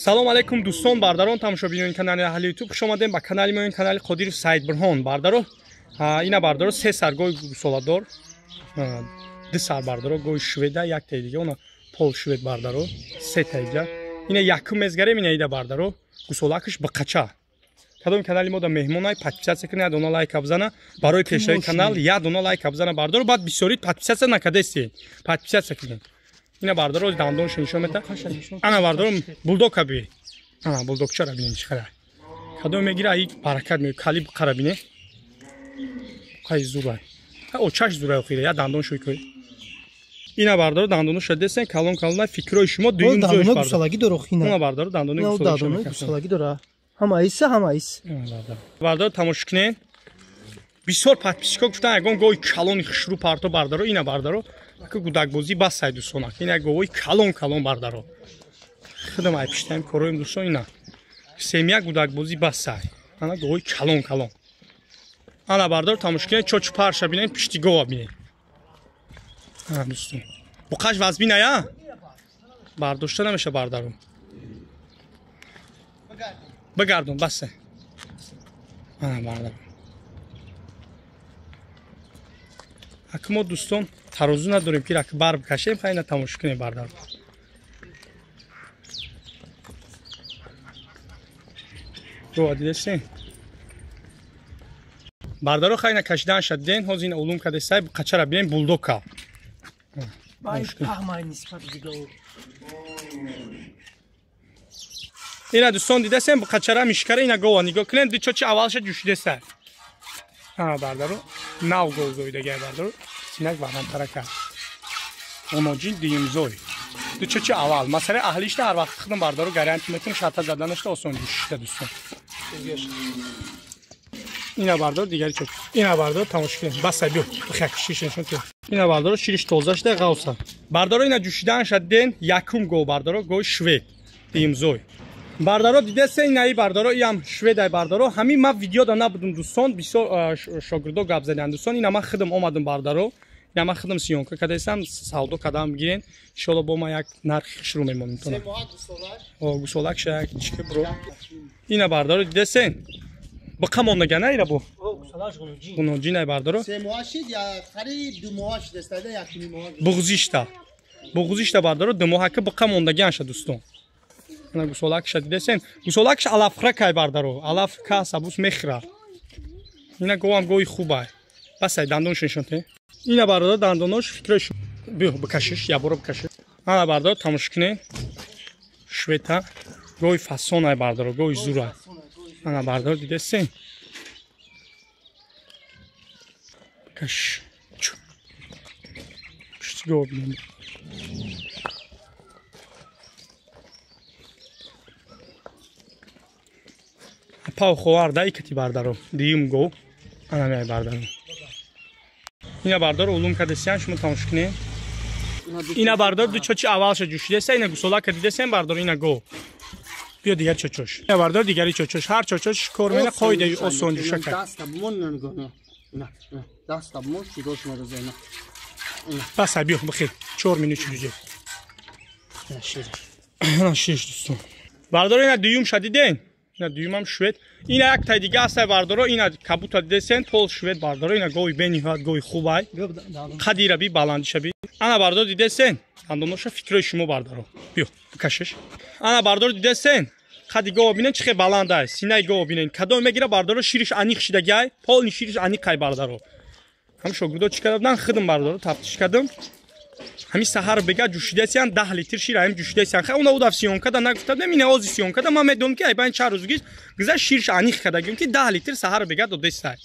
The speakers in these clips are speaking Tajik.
Салом алейкум дӯстон, бардарон, тамошобинони канали Аҳли Ютуб. Хуш омадем ба канали мо, ин канали Қодиров Саидбурҳон. Бардаро, ина бардаро се сар гови гусоладор, ду сар бардаро гови шведа, як таи дига она пол швед бардаро, се таига. Ина якум мезгарем, ина ида бардаро, гусолакаш биқача. Кадом канали мо да меҳмонай, подписаться кунед, як дона лайк бизана барои пешрави канал, як дона лайк бизана бардаро, баъд бисёрид подписаться накардастед, подписаться кунед. Ина бардаро дандоншо нишон мета. Ана бардаро булдока би. Ана булдокчара бинем чӣ хара. Кадом мегира ай баракат ме кали қара бине. Қай зурай. О чаш зурай охира я дандон шуй кой. Ина бардаро дандоношо десен калон калона фикрои шумо дуюм зоиш бардаро. Гусалаги дора охина. Ина бардаро дандони гусалаги дора. Ҳама иса, ҳама ис. Бардаро тамошо кунед. Бисёр подписчико гуфтан ягон гови калони хушрӯ парто бардаро, ина бардаро ака гудакбозӣ бас сай дӯстон, ака ина говои калон калон бардаро. Худам ай пиштаем короем дӯстон, ина семья гудакбозӣ бас сай. Ана говои калон калон. Ана бардаро тамошо кунед, чочу парша бинед, пишти гова бинед. Ана дӯстон. Буқаш вазбин ая? Бардошта намеша бардаро. Бигардон басе. Ана бардаро. Ака мо дӯстон тарозу надорем ки рака бар бикашем, хайна тамошо кунем бардаро. Гова дидесен? Бардаро хайна кашидан шадиден, ҳозир ина улум кадесай, қачара бинем булдока. Ина дӯстон дидесен, қачара мишкара ина гова нигоҳ кунем, ду чочи аввалша ҷӯшидесай. Ана бардаро, нав гов зоидагай бардаро, синак ваҳрамтара кард. Оноҷин дуюм зой. Ду чочи аввал. Масалаи аҳлишта ҳар вақт худам бардаро гарантия метавонам шарта заданашта осон ҷӯшишта дӯстон. Ина бардаро дигари чоч. Ина бардаро тамошо кунед. Басай биё, бихак шиш нишон кунед. Ина бардаро шириш тоза шуда ғавса. Бардаро ина ҷӯшидан шадиден, якум гов бардаро, гови швед, дуюм зой. Бардаро дидесе инаи бардаро, иам шведай бардаро. Ҳамин ман видео да набудум дӯстон, бисёр шогирдо гап заданд дӯстон. Ина ман худам омадам бардаро. Ина ман худам съёмка кардасам, савдо кардам бигирен. Иншоалло бо ман як нархи хушрӯ мемонем тона. О, гусолак ша чики бро. Ина бардаро дидесен. Биқа мондага на ира бо? Гуноҷин ай бардаро. Се моҳ шид я қариб ду моҳ шид, стада як ним моҳ. Буғзишта. Буғзишта бардаро ду моҳ ки биқа мондагианша дӯстон. Ана гусолакша дидесен. Гусолакша алафхӯра кай бардаро. Алаф ка сабус мехӯра. Ина говам гови хубай. Басай дандонш нишон те. Ина бардаро дандонош фикрош биё бикашиш, яборо бикашиш. Ана бардаро тамошо кунед. Швета гови фасонай бардаро, гови зурай. Ана бардаро дидесен. Бикаш. Пушти гов бинем. Пав ховар дай кати бардаро. Дуюм гов. Ана меай бардаро. Ина бардаро улум кадесян шумо тамошо кунед. Ина бардаро ду чочи аввалша ҷӯшидеса, ина гусолака дидесен бардаро, ина гов. Биё дигар чочош. Ина бардаро дигари чочош. Ҳар чочош кор мена қоидаи осон ҷӯша кард. Даста бумон нигоҳ. Ина, даста бумон чигош мераза ина. Бас биё бихир. 4 минут ҷӯже. Ина шир. Ина шир дӯстон. Бардаро ина дуюм ша диден? Ина дуюмам швед. Ина як тай дига астай бардаро, ина кабута дидесен, пол швед бардаро, ина гови бениҳоят гови хубай. Қадира би, баландиша би. Ана бардаро дидесен, дандоноша фикрои шумо бардаро. Биё, бикашиш. Ана бардаро дидесен, қади гова бинен чӣ хел баландай, синаи гова бинен. Кадом мегира бардаро, шириш аниқ шидагай, полни шириш аниқай бардаро. Ҳам шогирдо чӣ карда буданд, худам бардаро тафтиш кардам. Ҳамин саҳар бега ҷӯшидасиян 10 литр шир ҳамин ҷӯшидасиян. Хай она удаф съёмка да нагуфта будам, ина ози съёмка да ман медонам ки ай байн чанд рӯз гузашт ширш аниқ кардагим ки 10 литр саҳар бега додестай.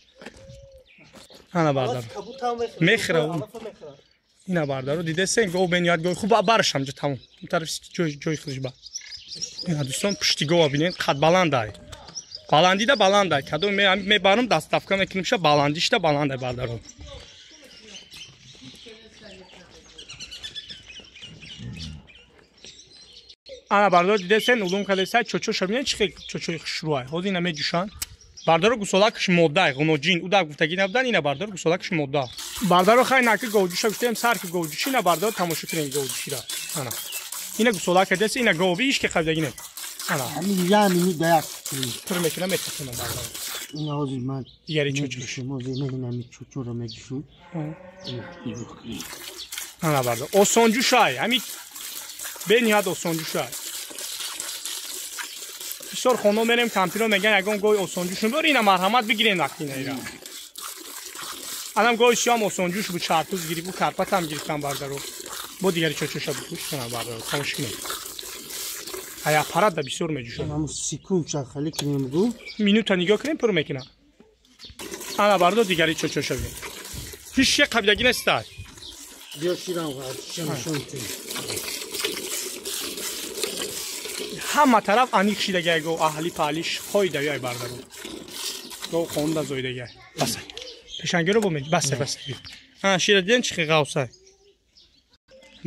Ана бардаро. Мехӯра. Ина бардаро дидесен гов бениҳоят гови хуб бараш ҳамҷо тамом. Ин тараф ҷои худаш ба. Ина дӯстон пушти гова бинед қад баландай. Баландида баландай. Кадом мебарам доставка мекунем ша баландишта баландай бардаро. Ана бардаро дидесен улум кадесай чочоша бинед чӣ хел чочои хушрӯай. Ҳозир ина меҷӯшанд. Бардаро гусолакаш моддай, ғуноҷин. Уда гуфтагӣ набудан, ина бардаро гусолакаш модда. Бардаро хай наки говҷӯша гуфтем, сар ки говҷӯши, ина бардаро тамошо кунед говҷӯшира. Ана. Ина гусолака дес, ина гови иш ки қабдагӣ не. Ана. Ҳамин як минут да як пур мекунам, метакунам бардаро. Ина ҳозир ман дигари чочо. Ҳозир ман ҳамин чочоро меҷушум. Ана бардар. Осонҷушай. Ҳамин бениҳоят осонҷушай. Бисёр хонум мерем кампиро меган ягон гоҳи осонҷуш бор ина марҳамат бигирен вақти ина ира. Анам гоҳи сиём осонҷуш бу чартуз гирифт, бу карпатам гирифтам бардаро. Бо дигари чочоша бипӯш кунам бардаро. Тамош кунем. Ай аппарат да бисёр меҷӯшад. Ҳамун секундча хали кунем гу. Минута нигоҳ кунем пур мекунам. Ана бардо дигари чочоша бибин. Ҳеч як қабилагӣ нестад. Биё ширам шамшон тин. Ҳама тараф аниқ шидагай го аҳли паҳлиш хоида яй бардаро. Го хонда зоидагай. Бас. Пешангиро бо меҷ. Бас бас. А шира диден чӣ ғавсай.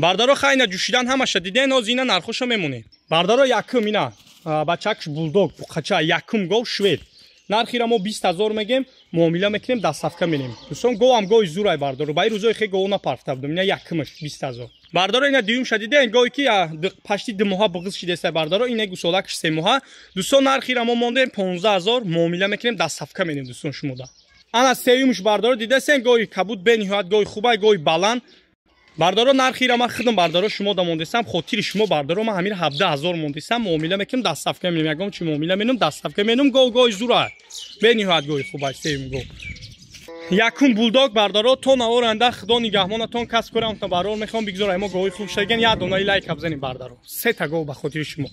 Бардаро хайна ҷӯшидан ҳамаша диден, ҳоз ина нархошо мемонем. Бардаро якум ина бачакш булдог буқача якум гов швед. Нархира мо 20 000 мегем, муомила мекунем, доставка менем. Дӯстон, говам гови зурай бардаро. Ба ин рӯзои хе гово напарфта будам. Ина якумаш 20 000. Бардаро ина дуюмша диден, гови ки пашти 2 моҳа буғиз шидеста бардаро, ина гусолакш 3 моҳа. Дӯстон, нархира мо мондем 15 000, муомила мекунем, доставка менем дӯстон шумода. Ана сеюмш бардаро дидесен, гови кабуд бениҳоят гови хубай, гови баланд. Бардаро нархира ман худам бардаро шумо да мондесам, хотири шумо бардаро ман ҳамин 17 000 мондесам, муомила мекунем, доставка менем, ягон чи муомила менем, доставка менем, гов гови зура. Бениҳоят гови хубай, сеюм гов. Якум булдог бардаро то наворанда худо нигаҳмонатон касб кунам, барор мехоҳам бигзор мо гови хуб шаген, як донаи лайк бизанем бардаро. Сета гов ба хотири шумо.